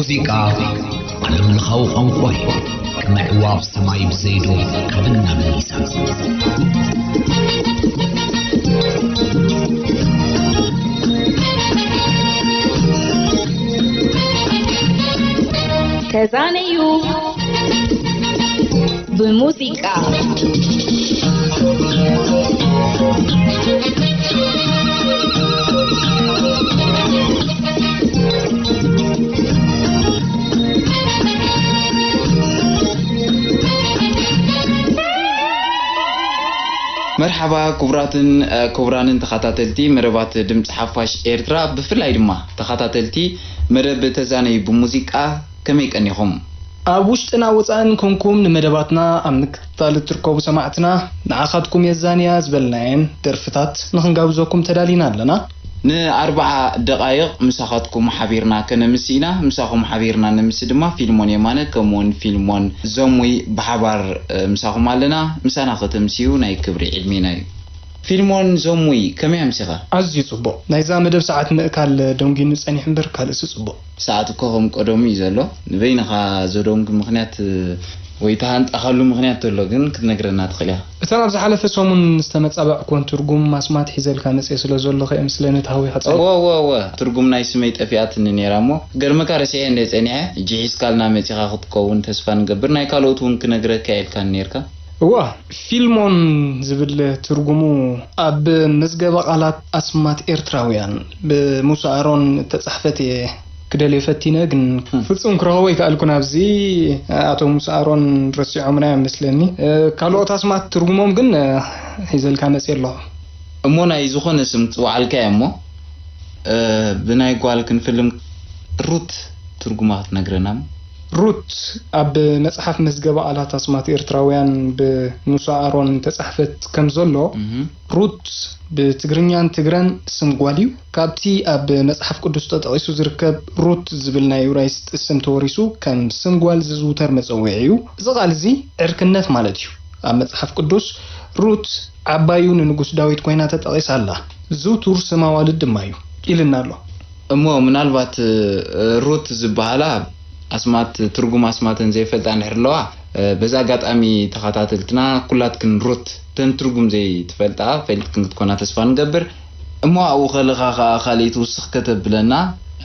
ሙዚቃ ዓለምለኻዊ ቋንቋ እዩ። ከም ኣዕዋፍ ሰማይ ብዘይዶ ካብን ናብን ይሳብ። ተዛነዩ ብሙዚቃ። መርሓባ ክቡራትን፣ እ፣ ክቡራንን ተኸታተልቲ መደባት ድምፂ ሓፋሽ ኤርትራ፣ ብፍላይ ድማ ተኸታተልቲ መደብ ተዛነዩ ብሙዚቃ፣ ከመይ ቀኒኹም? ኣብ ውሽጥና ወፃእን ኮንኩም ንመደባትና ኣብ ምክትታል እትርከቡ ሰማዕትና፣ ንዓኻትኩም የዛንያ ዝበልናየን ደርፍታት ንኽንጋብዘኩም ተዳሊና ኣለና። ንኣርብዓ ደቓይቕ ምሳኻትኩም ሓቢርና ከነምሲ ኢና። ምሳኹም ሓቢርና ነምሲ ድማ ፊልሞን የማነ ከምኡውን ፊልሞን ዘሙይ ብሓባር፣ እ፣ ምሳኹም ኣለና። ምሳና ከተምስዩ ናይ ክብሪ ዕድሜና እዩ። ፊልሞን ዘሙይ፣ ከመይ ኣምሲኻ? ኣዝዩ ጽቡቕ። ናይዛ መደብ ሰዓት ምእካል ደንጒኑ ጸኒሑ እምበር ካልእሲ ጽቡቕ። ሰዓት እኮ ከም ቀደሙ እዩ ዘሎ። ንበይንኻ ዘደንጉ ምኽንያት ወይ ተሃንጣኻሉ ምኽንያት ተሎ ግን ክትነግረና ትኽእል ኢኻ። እተን ኣብ ዝሓለፈ ሰሙን ዝተመጻባዕኩወን ትርጉም ኣስማት ሒዘልካ መጽየ ስለ ዘለኹ እየ ምስለኒ ተሃዊኻ ጸኒሐ። እወ፣ እወ፣ እወ። ትርጉም ናይ ስመይ ጠፊኣትኒ ነይራ እሞ፣ ገርመካ ረሲዐ እንደ ጸኒሐ፣ ሕጂ ሒዝካልና መጺኻ ክትከውን ተስፋ ንገብር። ናይ ካልኦት እውን ክነግረካ ኢልካኒ ነይርካ። እዋ፣ ፊልሞን ዝብል ትርጉሙ ኣብ መዝገበ ቃላት ኣስማት ኤርትራውያን ብሙሳ ኣሮን እተጻሕፈት እየ ክደልዮ ፈቲነ፣ ግን ፍጹም ክረኽቦ ኣይከኣልኩን። ኣብዚ ኣቶ ሙሳ ኣሮን ረሲዖምና እዮም መስለኒ። እ፣ ካልኦት ኣስማት ትርጉሞም ግን፣ እ፣ ሒዘልካ መጽየ ኣለኹ። እሞ ናይ ዝኾነ ስም ጽውዓልካ እየ እሞ፣ እ፣ ብናይ ጓል ክንፍልም ሩት ትርጉማ ክትነግረና እሞ? ሩት ኣብ መጽሓፍ መዝገበ ቃላት ኣስማት ኤርትራውያን ብሙሳ ኣሮን ተጻሕፈት ከም ዘሎ፣ እህ። ሩት ብትግርኛን ትግረን ስም ጓል እዩ። ካብቲ ኣብ መጽሓፍ ቅዱስ ተጠቒሱ ዝርከብ ሩት ዝብል ናይ ኡራይስጥ ስም ተወሪሱ ከም ስም ጓል ዝዝውተር መጸውዒ እዩ። እዚ ቃል እዚ ዕርክነት ማለት እዩ። ኣብ መጽሓፍ ቅዱስ ሩት ዓባዩ ንንጉስ ዳዊት ኮይና ተጠቒሳ ኣላ። ዝውቱር ስም ኣዋልድ ድማ እዩ ኢልና ኣሎ። እሞ ምናልባት፣ እ፣ ሩት ዝበሃላ ኣስማት፣ ትርጉም ኣስማተን ዘይፈልጣ እንድሕር ኣለዋ፣ እ፣ በዚ ኣጋጣሚ ተኸታተልትና ኩላትክን ሩት ተን ትርጉም ዘይትፈልጣ ፈልጥክን ክትኮና ተስፋ ንገብር። እሞ ኣብኡ ከለኻ ኸኣ ካልእ ትውስኽ ከተብለና፣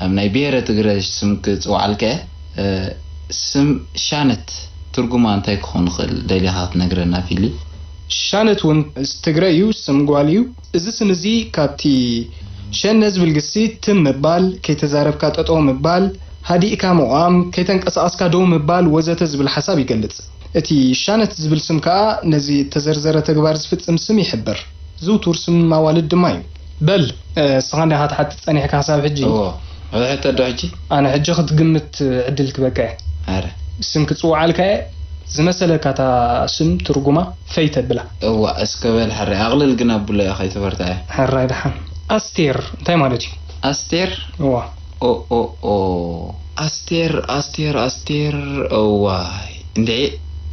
ኣብ ናይ ብሄረ ትግረ ስም ክጽውዓልከ፣ እ፣ ስም ሻነት ትርጉማ እንታይ ክኾን ይኽእል ደሊኻ ክትነግረና ፊሊ? ሻነት እውን ትግረ እዩ፣ ስም ጓል እዩ። እዚ ስም እዚ ካብቲ ሸነ ዝብል ግሲ ትም ምባል፣ ከይተዛረብካ ጠጠው ምባል፣ ሃዲእካ ምቋም፣ ከይተንቀሳቐስካ ደው ምባል ወዘተ ዝብል ሓሳብ ይገልጽ። እቲ ሻነት ዝብል ስም ከኣ ነዚ እተዘርዘረ ተግባር ዝፍጽም ስም ይሕብር። ዝውቱር ስም ኣዋልድ ድማ እዩ። በል፣ እ፣ እስኻ እንዲኻ ትሓትት ጸኒሕካ ክሳብ ሕጂ። እዎ። ሕቶ ዶ ሕጂ? ኣነ ሕጂ ክትግምት ዕድል ክበካ እየ። ኣረ። ስም ክጽውዓልካ እየ። ዝመሰለካ እታ ስም ትርጉማ ፈይ ተብላ። እዋ፣ እስከ በል ሕራይ። ኣቕልል ግን ኣብሎ እያ፣ ከይትበርትዐ። ሕራይ ደሓን። ኣስቴር እንታይ ማለት እዩ? ኣስቴር? እዋ። ኦ፣ ኦ፣ ኦ። ኣስቴር፣ ኣስቴር፣ ኣስቴር። እዋይ። እንድዒ፣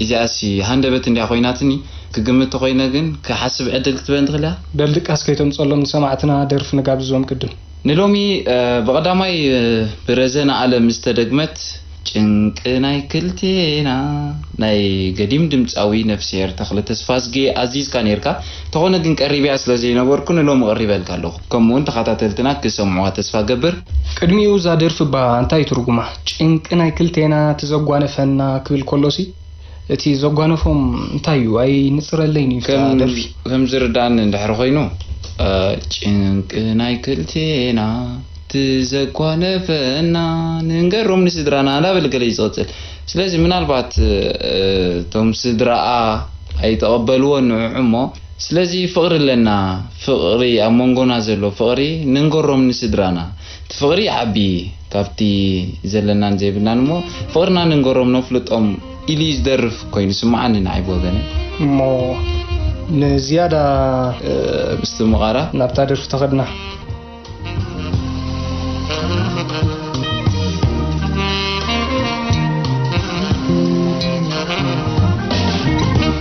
እዚኣሲ ሃንደበት እንድያ ኮይናትኒ። ክግምት ተኾይነ ግን ክሓስብ ዕድል ክትበን ትኽእል እያ? በል ድቃስ ከይተምጸሎም ንሰማዕትና ደርፊ ንጋብዞም ቅድም። ንሎሚ፣ እ፣ ብቐዳማይ፣ እ፣ ብረዘነ ኣለም ዝተደግመት ጭንቂ ናይ ክልቴና ናይ ገዲም ድምጻዊ ነፍስሄር ተኽለ ተስፋዝጌ ኣዚዝካ ኔርካ። እንተኾነ ግን ቀሪበያ ስለ ዘይነበርኩ ንሎሚ ቀሪበልካ ኣለኹ። ከምኡውን ተኸታተልትና ክሰምዑዋ ተስፋ ገብር። ቅድሚኡ እዛ ደርፊ እባ እንታይ ትርጉማ? ጭንቂ ናይ ክልቴና ትዘጓነፈና ክብል ከሎሲ እቲ ዘጓነፎም እንታይ እዩ? ኣይንጽረለይን እዩ እታ ከም፣ ደርፊ። ከም ዝርዳእኒ እንድሕር ኮይኑ፣ እ፣ ጭንቂ ናይ ክልቴና ትዘጓነፈና ንንገሮም ንስድራና እንዳበለ ገለ እዩ ዝቕጽል። ስለዚ ምናልባት፣ እ፣ እቶም ስድራኣ ኣይተቐበልዎን ንዑ እሞ፣ ስለዚ ፍቕሪ ኣለና፣ ፍቕሪ ኣብ መንጎና ዘሎ ፍቕሪ ንንገሮም ንስድራና። እቲ ፍቕሪ ይዓቢ፣ ካብቲ ዘለናን ዘይብልናን እሞ፣ ፍቕርና ንንገሮም ነፍልጦም ኢሉ እዩ ዝደርፍ ኮይኑ ስምዓኒ ንዓይ ብወገነይ። እሞ ንዝያዳ፣ እ፣ ምስትምቓራ ናብታ ደርፊ ተኸድና።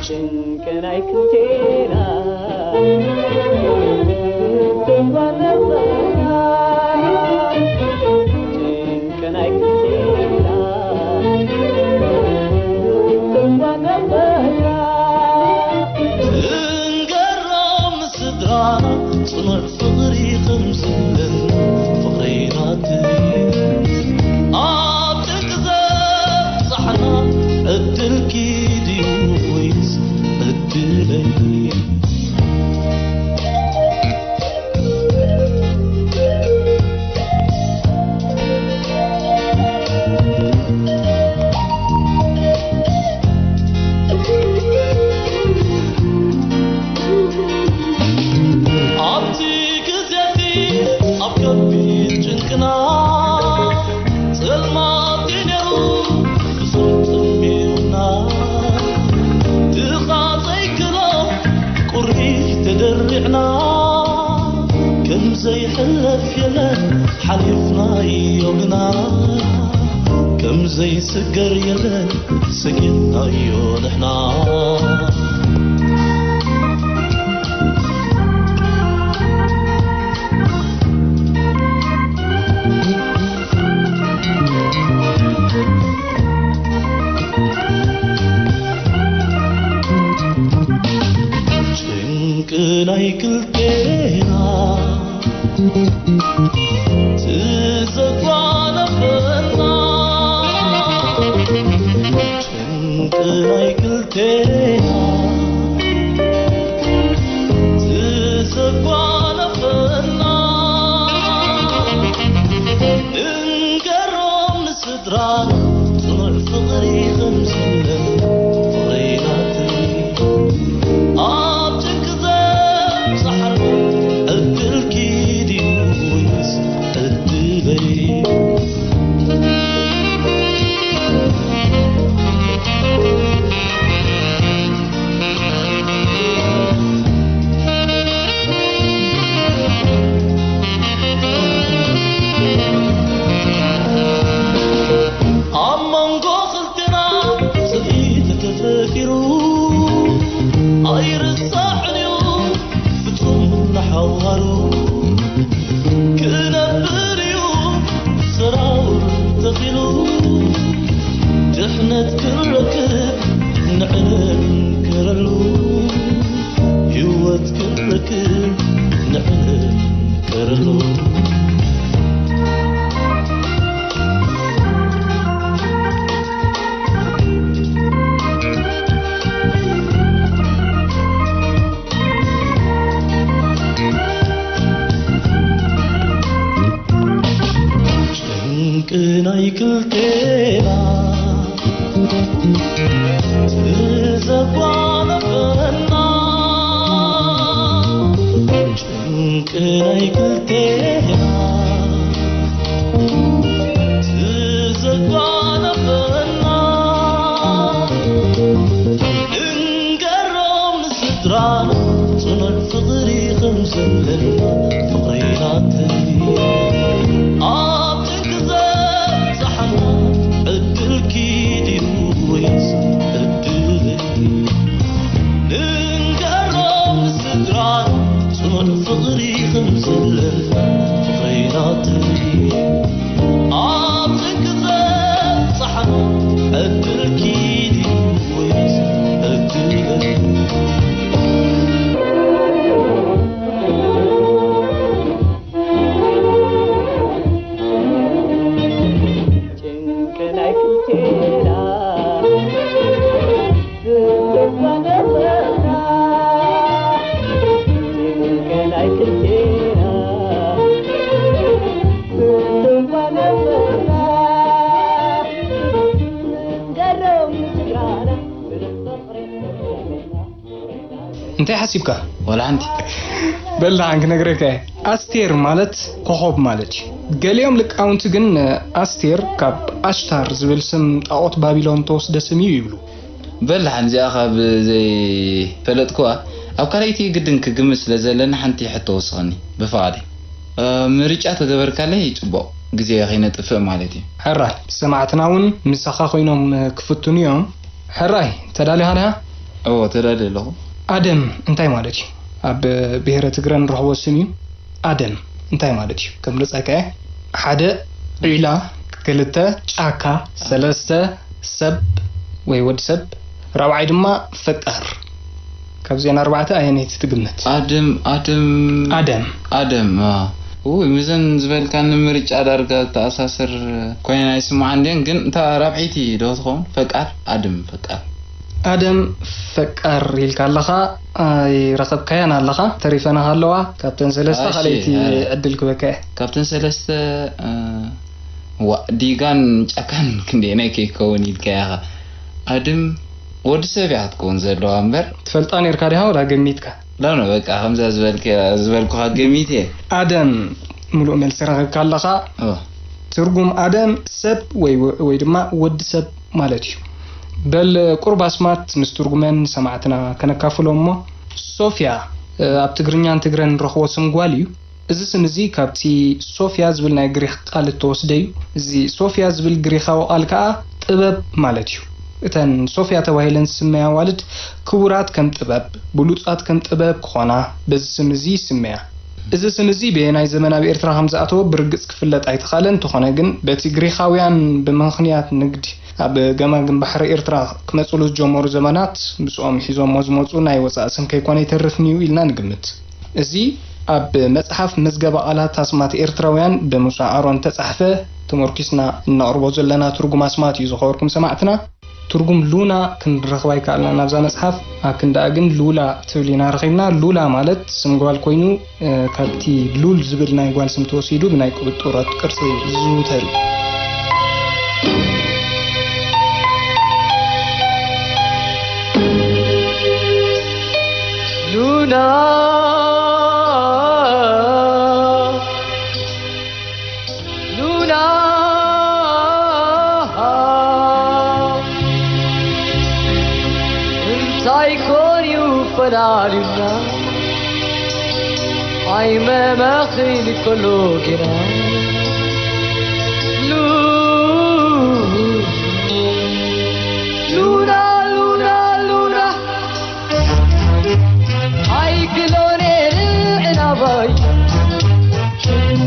ጭንቅናይ ክልቴና ተጓነፈና። ጭንቅናይ ክልቴና ሓሊፍናዮ ግና ከም ዘይስገር የለን፣ ሰጊርናዮ ንሕና። ጭንቂ ናይ ክልቴና ትዘጓነፈና፣ ጭንቂ ናይ ክልቴና ትዘጓነፈና፣ ንንገሮም ንስድራና ጽኑዕ ፍቕሪ ከም ዘለን፣ ፍቕሪ ናተይ ኣብ ጭንቂ ዘብጽሓና ዕድልኪ ድዩ ወይስ ዕድለይ? ኣብ መንጎ ክልቴና ጽልኢ ተተፈጢሩ ኣይርሳዕን እዩ ፍጹም ንሓዋሩ። ክነብር እዩ ሰራውር ተኺሉ፣ ድሕነት ክረክብ ንዕንክረሉ፣ ህይወት ክረክብ ንዕንክረሉ። ጭንቂ ናይ ክልቴና ትዘጓነፈና፣ ጭንቂ ናይ ክልቴና ትዘጓነፈና፣ ንንገሮም ንስድራና ጽኑዕ ፍቕሪ ከም ዘለና፣ ፍቕሪ ናተይ ኣብ ጭንቂ ዘብጽሓና ዕድልኪ ድዩ ወይስ ዕድለይ? ንንገሮም ንስድራና ጽኑዕ ፍቕሪ ከም ዘለና፣ ፍቕሪ ናተይ ኣብ ጭንቂ ዘብጽሓና ዕድልኪ ድዩ ወይስ ዕድለይ? ጭንቂ ናይ ክልቴና ዝጓነፈና፣ ጭንቂ ናይ ክልቴና ዝጓነፈና፣ ንንገሮም ንስድራና ብፍቕሪ እንተኾይና። እንታይ ሓሲብካ? ዋላ ሓንቲ። በል ደሓን ክነግረካ እየ። ኣስቴር ማለት ኮኾብ ማለት እዩ። ገሊኦም ሊቃውንቲ ግን ኣስቴር ካብ ኣሽታር ዝብል ስም ጣዖት ባቢሎን ተወስደ ስም እዩ ይብሉ። በል ደሓን እዚኣ ካብ ዘይፈለጥኩዋ ኣብ ካልኣይቲ ግድን ክግምት ስለ ዘለኒ ሓንቲ ሕቶ ወስኸኒ ብፍቓደይ። እ፣ ምርጫ ተገበርካለይ ጽቡቕ ግዜ ከይነጥፍእ ማለት እዩ። ሕራይ ሰማዕትና እውን ምሳኻ ኮይኖም ክፍትኑ እዮም። ሕራይ ተዳሊኻ ዲኻ? እዎ ተዳልየ ኣለኹ። ኣደም እንታይ ማለት እዩ? ኣብ ብሄረ ትግረ ንረኽቦ ስም እዩ። ኣደም እንታይ ማለት እዩ? ከምርጸካ እየ። ሓደ ዒላ፣ ክልተ ጫካ፣ ሰለስተ ሰብ ወይ ወዲ ሰብ፣ ራብዓይ ድማ ፈቃር። ካብዚአን ኣርባዕተ ኣየነይቲ ትግምት? ኣደም ኣደም ኣደም። ኣደም አ። ውይ ምዘን ዝበልካኒ ምርጫ ዳርጋ ተኣሳሰር ኮይና ኣይስምዓን ድየን ግን እታ ራብዐይቲ ዶ ትኸውን ፈቃር ኣደም ፈቃር። ኣደም ፈቃር ኢልካ ኣለኻ ኣይረኸብካያን ኣለኻ። ተሪፈና ኣለዋ ካብተን ሰለስተ ኣሺ፣ ካልኣይቲ አ። ዕድል ክበካ እየ። ካብተን ሰለስተ አ፣ ዋ ዲጋን ጫካን ክንደየናይ ከይከውን ኢልካ ኢኻ። ኣድም ወዲ ሰብ እያ ክትከውን ዘለዋ እምበር። ትፈልጣ ነርካ ዲኻ ወላ ገሚትካ? ላኖ በቃ ከምዛ ዝበልኩኻ ገሚት እየ። ኣደም ሙሉእ መልሲ ረኺብካ ኣለኻ። ትርጉም ኣደም ሰብ ወይ ወይ ድማ ወዲ ሰብ ማለት እዩ። በል ቁሩብ ኣስማት ምስ ትርጉመን ሰማዕትና ከነካፍሎም እሞ፣ ሶፍያ ኣብ ትግርኛን ትግረን ንረኽቦ ስም ጓል እዩ። እዚ ስም እዚ ካብቲ ሶፍያ ዝብል ናይ ግሪኽ ቃል እተወስደ እዩ። እዚ ሶፍያ ዝብል ግሪኻዊ ቃል ከኣ ጥበብ ማለት እዩ። እተን ሶፍያ ተባሂለን ዝስመያ ኣዋልድ ክቡራት ከም ጥበብ፣ ብሉጻት ከም ጥበብ ክኾና በዚ ስም እዚ ይስመያ። እዚ ስም እዚ በየናይ ዘመን ኣብ ኤርትራ ከም ዝኣተወ ብርግጽ ክፍለጥ ኣይተኻእለን። እንተኾነ ግን በቲ ግሪኻውያን ብምኽንያት ንግዲ ኣብ ገማግም ባሕሪ ኤርትራ ክመጽሉ ዝጀመሩ ዘመናት ምስኦም ሒዞሞ ዝመጹ ናይ ወጻኢ ስም ከይኮነ ኣይተርፍን እዩ ኢልና ንግምት። እዚ ኣብ መጽሓፍ መዝገበ ቃላት ኣስማት ኤርትራውያን ብሙሳ ኣሮን እተጻሕፈ ተመርኲስና እነቕርቦ ዘለና ትርጉም ኣስማት እዩ። ዝኸበርኩም ሰማዕትና፣ ትርጉም ሉና ክንረኽባ ኣይከኣልናን። ናብዛ መጽሓፍ ኣክንዳኣ ግን ሉላ ትብል ኢና ረኺብና። ሉላ ማለት ስም ጓል ኮይኑ፣ እ፣ ካብቲ ሉል ዝብል ናይ ጓል ስም ተወሲዱ ብናይ ቁጥጥራት ቅርጺ ዝዝውተር እዩ። ሉና፣ ሉና፣ እንታይ ኮን እዩ ፈላልዩና? ኣይመመኺን ከሎ ጌና። ሉ-፣ ሉና፣ ሉና፣ ሉና። ኣይክሎን እየ ንዕናባይ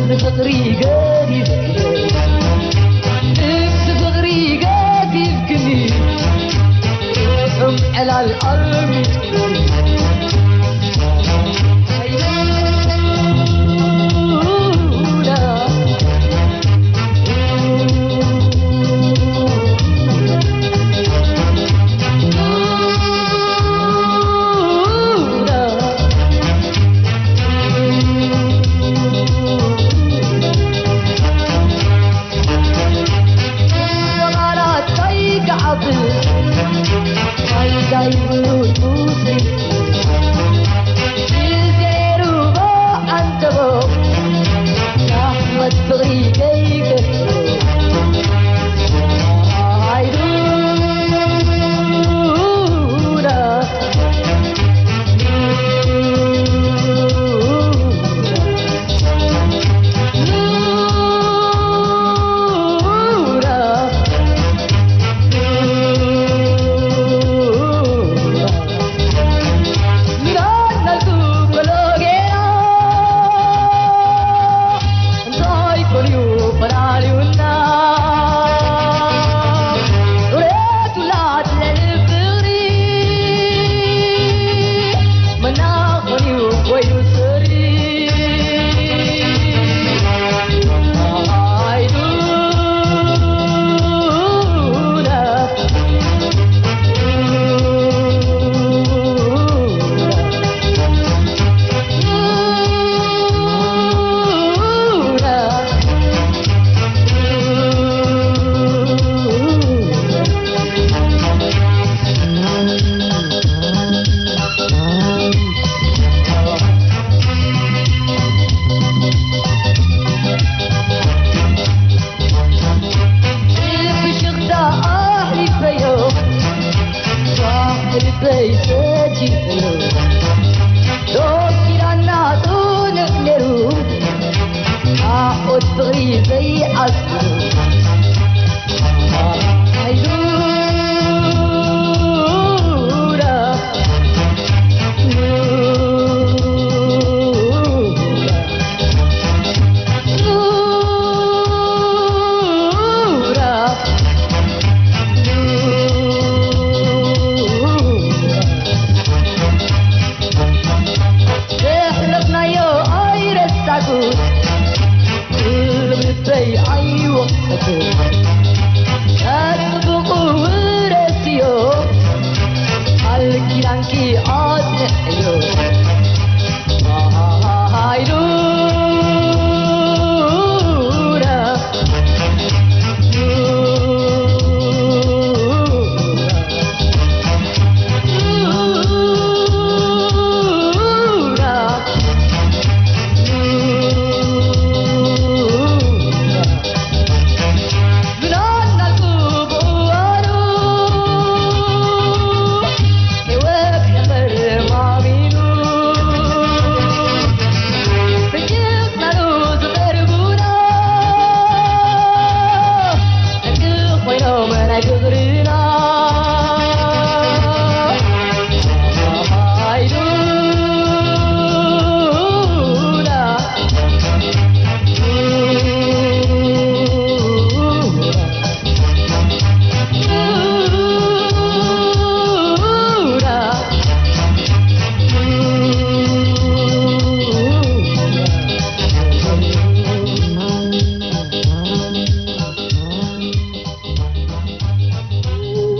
ንፍቕሪ ገዲፍክኒ፣ ንፍቕሪ ገዲፍክኒ፣ ጥዑም ዕላል ኣልሚስክኒ።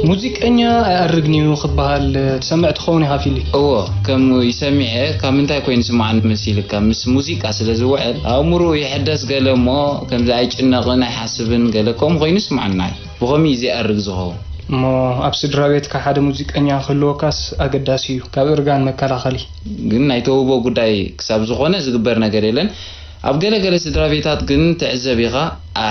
ሙዚቀኛ ኣይኣርግን እዩ ክበሃል ትሰምዕ ትኸውን ኢኻ ፊሊ? እዎ፣ ከም ይሰሚዐ ካብ ምንታይ ኮይኑ ስምዓኒ መሲልካ? ምስ ሙዚቃ ስለ ዝውዕል ኣእምሮ ይሕደስ ገለ እሞ ከምዚ ኣይጭነቕን ኣይሓስብን ገለ ከምኡ ኮይኑ ስምዓኒ። ብኸምኡ እዩ ዘይኣርግ ዝኸውን። እሞ ኣብ ስድራ ቤትካ ሓደ ሙዚቀኛ ክህልወካስ ኣገዳሲ እዩ፣ ካብ እርጋን መከላኸሊ። ግን ናይ ተውህቦ ጉዳይ ክሳብ ዝኾነ ዝግበር ነገር የለን። ኣብ ገለ ገለ ስድራ ቤታት ግን ትዕዘብ ኢኻ፣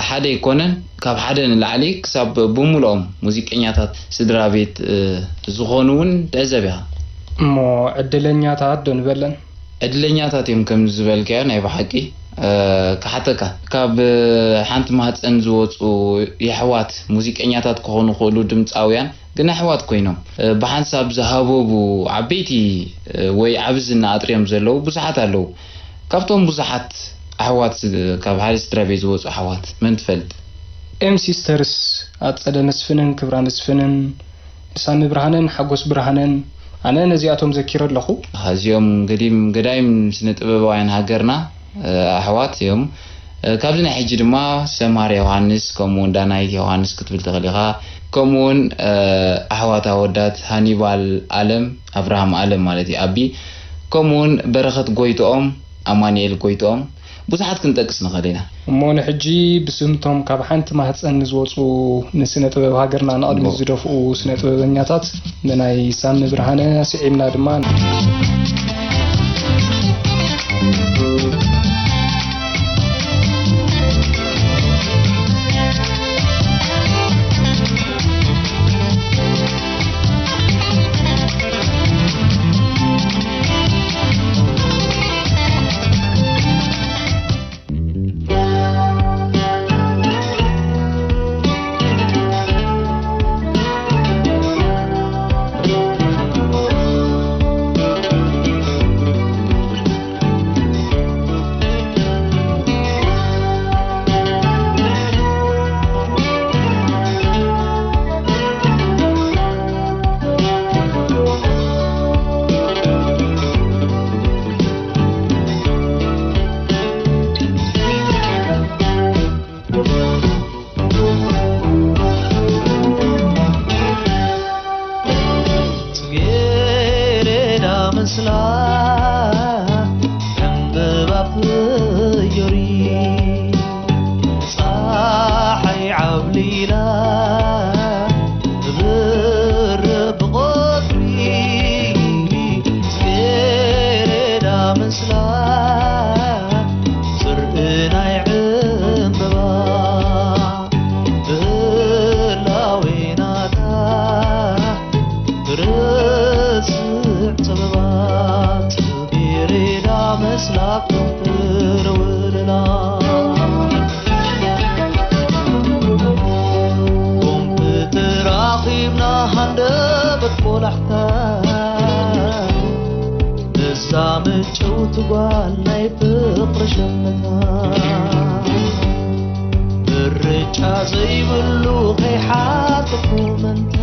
ሓደ ኣይኮነን፣ ካብ ሓደ ንላዕሊ ክሳብ ብምልኦም ሙዚቀኛታት ስድራ ቤት፣ እ፣ ዝኾኑ እውን ትዕዘብ ኢኻ። እሞ ዕድለኛታት ዶ ንበለን? ዕድለኛታት እዮም ከም ዝበልካዮ ናይ ብሓቂ፣ እ፣ ክሓተካ። ካብ፣ እ፣ ሓንቲ ማህፀን ዝወፁ የሕዋት ሙዚቀኛታት ክኾኑ ክእሉ ድምፃውያን ግን ኣሕዋት ኮይኖም፣ እ፣ ብሓንሳብ ዝሃበቡ ዓበይቲ፣ እ፣ ወይ ዓቢ ዝና ኣጥርዮም ዘለዉ ብዙሓት ኣለዉ። ካብቶም ብዙሓት ኣሕዋት ዝ-፣ ካብ ሓደ ስድራ ቤት ዝወጹ ኣሕዋት መን ትፈልጥ? ኤም ሲስተርስ፣ ኣጸደ መስፍንን ክብራ መስፍንን፣ ሳሚ ብርሃነን ሓጎስ ብርሃነን፣ ኣነ ነዚኣቶም ዘኪረ ኣለኹ። እዚኦም ገዲም ገዳይም ስነ ጥበባውያን ሃገርና፣ እ፣ ኣሕዋት እዮም። እ፣ ካብዚ ናይ ሕጂ ድማ ሰምሃር ዮሃንስ፣ ከምኡ እውን ዳናይት ዮሃንስ ክትብል ትኽእል ኢኻ። ከምኡ እውን፣ እ፣ ኣሕዋት ኣወዳት ሃኒባል ኣለም፣ ኣብርሃም ኣለም ማለት እዩ፣ ኣቢ፣ ከምኡ እውን በረኸት ጎይትኦም፣ ኣማኑኤል ጎይትኦም፣ ብዙሓት ክንጠቅስ ንኽእል ኢና። እሞ ንሕጂ ብስምቶም ካብ ሓንቲ ማህፀን ንዝወፁ ንስነ ጥበብ ሃገርና ንቕድሚት እሞ ዝደፍኡ ስነ ጥበበኛታት ንናይ ሳሚ ብርሃነ ስዒምና ድማ ጽጌረዳ መስላ ዕምበባ ፍዮሪ ጸሓይ ዓብሊላ ትብርህ ብቐትሪ ጽጌረዳ መስላ ስርእ ናይ ዕምበባ ብህላዌ ናታ ትርስዕ ጸበባ ጽጌረዳ መስላ ከንፈር ወለላ ኮምፒተር ኣኺብና ሃንደበት ቆላሕታ እዛ ምጭውቲ ጓል ናይ ፍቕሪ ሸመታ ምርጫ ዘይብሉ ከይሓተኩ መንታ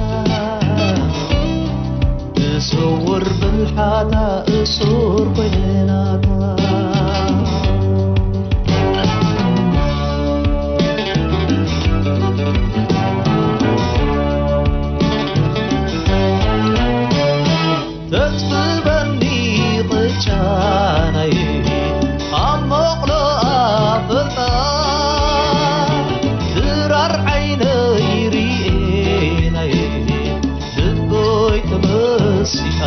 ብስውር ብልሓታ እሱር ኮይነ ናታ ተጽብበኒ ቅጫ ናይ ኣብ መቕሎ ኣፍርቃ ድራር ዓይነይ ርኤ ናይ ልበይ ተመሲጣ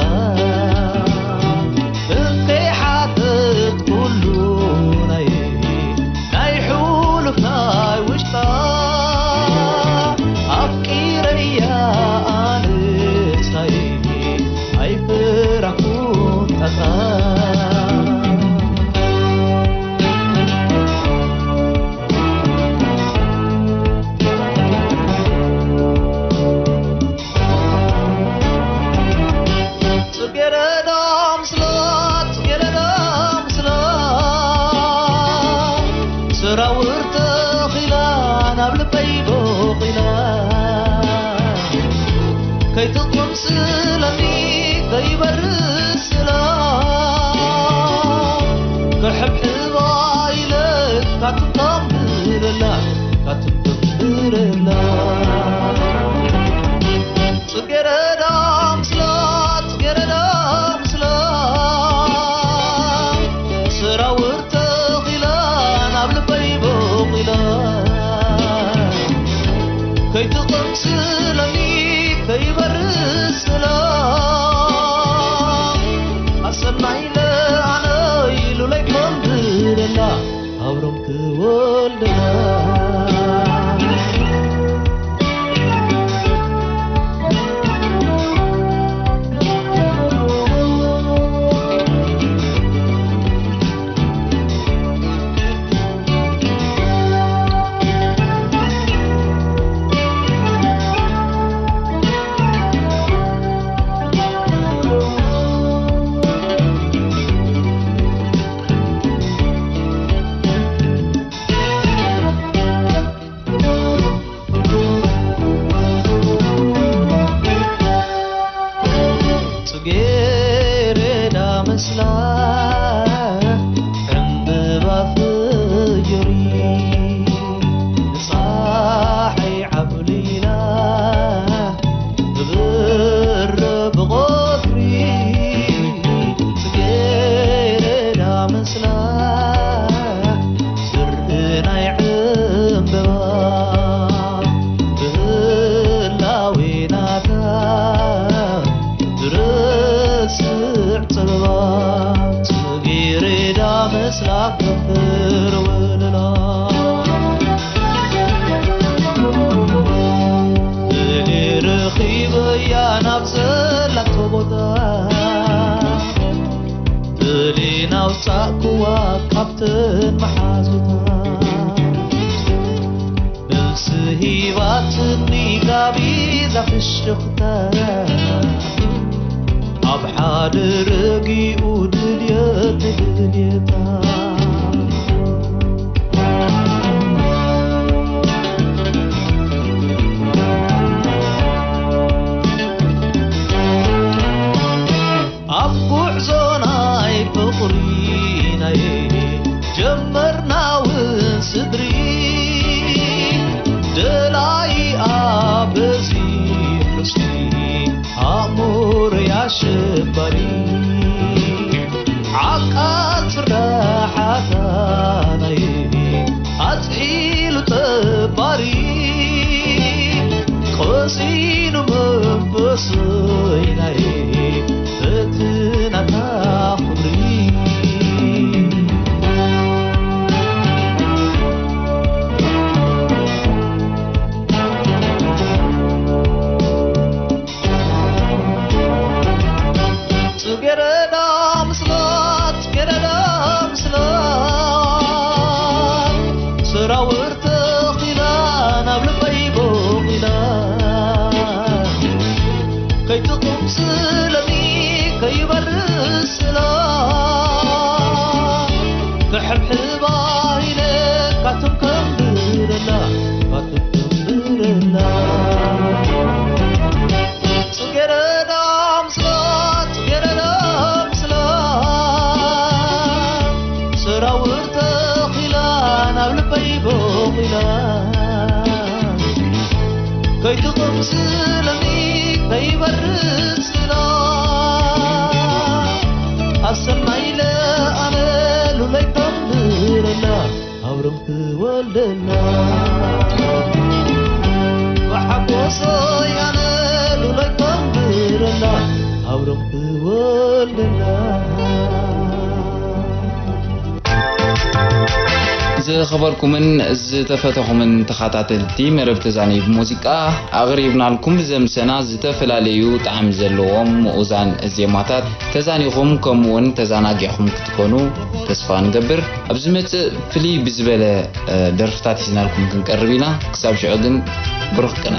እንከይ ሓተት ኩሉ ናይ ናይ ሕሉፍ ናይ ውሽጣ ኣፍቂረያ ኣነስ ናይ ኣይፈራኹን ጣጣ ጽጌረዳ ምስላ ጽጌረዳ ምስላ ሰራውር ተኺላ ናብ ልበይ ቦቒላ ከይትቆም ስለኒ ከይበርስ ስላ ክሕብሕባ ኢለ ካትንካም ብርላ ካትንካም ብርላ ስእለኒ ከይበርስ ስላ ኣሰናይ ኢለ ኣነ ኢሉ ለይኮንብለላ ኣብሮም ክወልደላ። ጽጌረዳ መስላ ዕምብባ ፍዮሪ ንጸሓይ ዓብሊላ ትብር ብቐትሪ ጽጌረዳ መስላ ስርናይ ዕምበባ ብህላዌ ናታ ትርስዕ ጸበባ ጽጌረዳ መስላ ከፍር ወለላ። እኔ ረኺበያ ናብ ዘላቶ ቦታ እኔ ናውጻእኩዋ ካብተን መሓዙታ። መልሲ ሂባትኒ ጋቢዛ ፍሽኽታ ኣብ ሓደ ረጊኡ ድልየት ድልየታ። ኣብ ጉዕዞ ናይ ፍቕሪ ናይ ጀመርና እውን ስድሪ ደላይ ኣበዚ ርስቲ ኣእምሮ ያሸባሪ ዓቃል ስራሓታ ናይ ኣጽዒሉ ጠባሪ ቆሲኑ መንፈሰይ ናይ እቲ ናታ ክብሪ። ጽጌረዳ ምስላ፣ ጽጌረዳ ምስላ፣ ሰራውር ተኺላ ናብ ልበይ ቦቒላ። ከይትቕምስለኒ ከይበርስ ስላ፣ ክሕብሕባ ኢለ ካቱም ከንብረላ፣ ካቱም ከንብረላ። ጽጌረዳ ምስላ፣ ጽጌረዳ ምስላ፣ ሰራውር ተኺላ ናብ ልበይ ቦቒላ። ከይትቕምስለኒ ከይበርስ ስላ፣ ኣሰናይ ኢለ ኣነ ሉለይ ከንብረላ። ኣብሮም ክወልደና ብሓጎሰይ ኣነ ሉለይ ከንብረላ ኣብሮም ክወልደና። ዝኸበርኩምን ዝተፈተኹምን ተኸታተልቲ መደብ ተዛነዩ ብሙዚቃ፣ ኣቕሪብናልኩም ብዘምሰና ዝተፈላለዩ ጣዕሚ ዘለዎም ምኡዛን ዜማታት ተዛኒኹም ከምኡውን ተዛናጊዕኹም ክትኮኑ ተስፋ ንገብር። ኣብ ዝመጽእ ፍልይ ብዝበለ፣ እ፣ ደርፍታት ሒዝናልኩም ክንቀርብ ኢና። ክሳብ ሽዑ ግን ብሩኽ ቅነ።